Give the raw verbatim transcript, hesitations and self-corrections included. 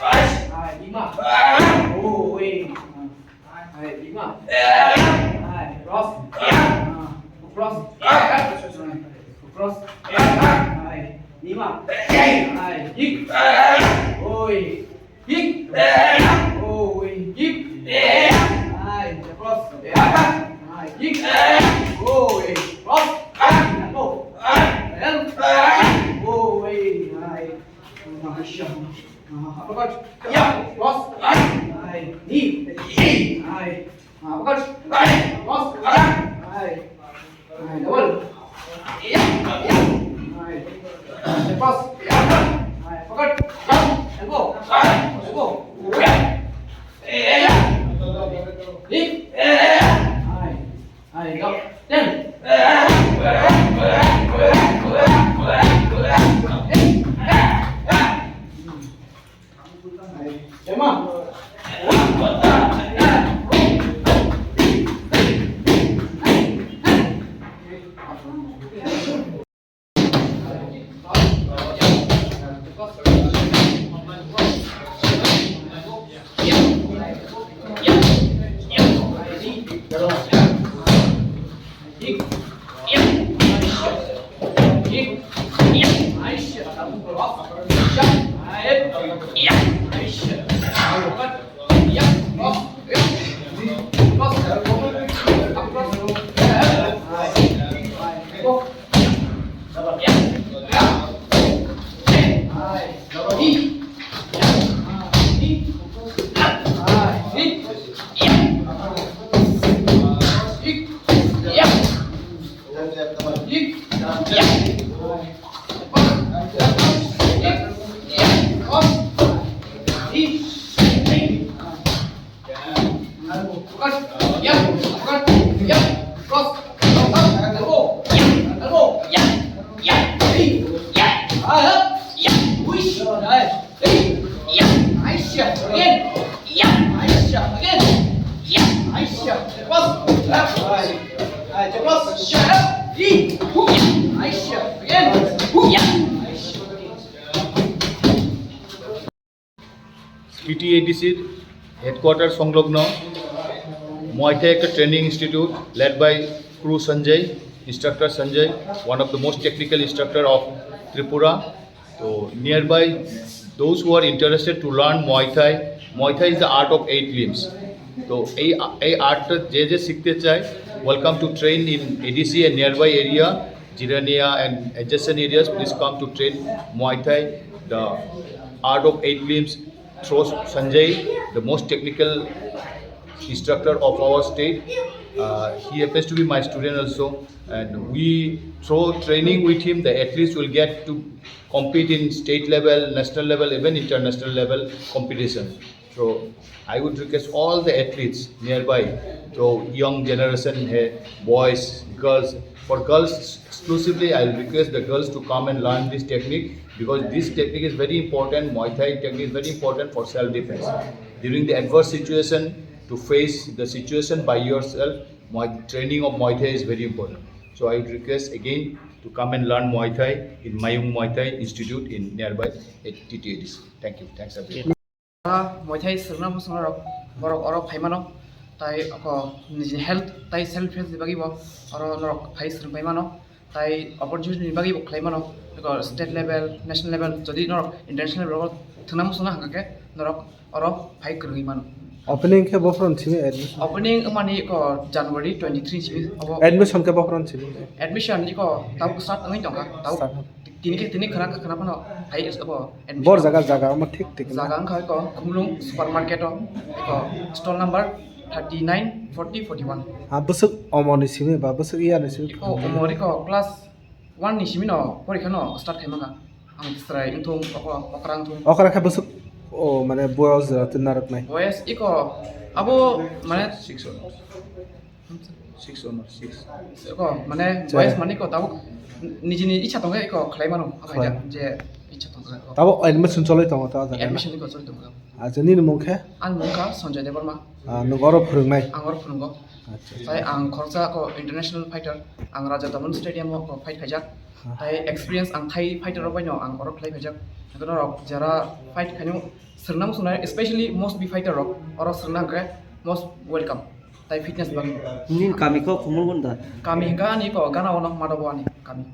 Hai, lima. Oh, wait. Hai, lima. Hai, cross. Ah, cross. Cross. Hai, lima. Hai, kick. Oi. Kick. Oi, kick. Hai, cross. Hai, kick. Oi, cross. Elbow. Oi, hai. Uppercut. Yeah. Cross. Hai. Knee. Hai. Ah, uppercut. Cross. Hai. Hai, double. Hai. Cross. Hai, uppercut. Elbow. Elbow. Knee. Hai. Hai, go. Ten. T T A D C-r headquarter সংলগ্ন Muay Thai একটা training institute led by Kru Sanjay, instructor Sanjay, one of the most technical instructor of Tripura. So nearby, those who are interested to learn Muay Thai, Muay Thai is the art of eight limbs. তো এই এই আর্টটা যে যে শিখতে চায়, welcome to train in A D C and nearby area, Jirania and adjacent areas, please come to train Muay Thai, the art of eight limbs, through Sanjay, the most technical instructor of our state. Uh, he happens to be my student also, and we, through training with him, the athletes will get to compete in state level, national level, even international level competition. So I would request all the athletes nearby, so young generation hai, boys, girls. For girls exclusively, I will request the girls to come and learn this technique, because this technique is very important. Muay Thai technique is very important for self defense. During the adverse situation, to face the situation by yourself, Muay, training of Muay Thai is very important. So I would request again to come and learn Muay Thai in Mayung Muay Thai Institute in nearby at T T A D C. Thank you. Thanks everyone. Muay Thai swrwngna bwskango rok, borok oro phai mano, tai oko nijini health tai self defense ni bagwi bo oro norok phai swrwng pai mano, tai opportunity ni bagwi bo khlai mano, eko state level, national level, jodi norok international level o thwngna muchungna hwnkha khe norok oro phai kwrwngwi mano. Opening khe bophron simi admission? Opening wngmani eko January twenty three simi obo. Admission khe bophron simi? Admission eko tabuk start wngwi tongkha, tabuk. Start. Tini khe tini khwna khwna phano hai abo admission. Bor jaga, jaga omo thik thik na? Jaga wngkha eko Khumlung supermarket o, eko stall number thirty nine, forty, forty one. Ha, bwswk omo ni simi ba bwswk iya ni simi? Eko omo eko class one ni simi no porikha no start khai mangkha. Ang chwrai wngthung, oko okra wngthung. Okra khe bwswk, o, mane boyos jora twi narwknai? Boyos eko abo mane six o. Six honor, six. Ko, mane, chaya. Boys mane ko tabuk nijini icha tongkhe ko khlai mano, abo khlai. Je icha tongkhe ko. Tabo admission choloi tongo to, o jaga na? Admission ko choloi tongo. Acha, nini mung khe? Ang mung kha Sanjay Debbarma. Ah, nwng oro phwrwngnai? Ang oro phwrwngo. Acha, acha. Tai ang khoroksa ko international fighter, ang Raja Daman Stadium o ko fight khaijak. Tai experience ang khai fighter rok bai no ang oro khlai phaijak. Norok jara fight khaino srwngnang swngnai, especially most be fighter rok oro srwngna hwnkhe most welcome. Tai fitness bagwi. Nini kami kok Khumulwng da? Kami hwnkha ani ko gana ono Madabo ani kami.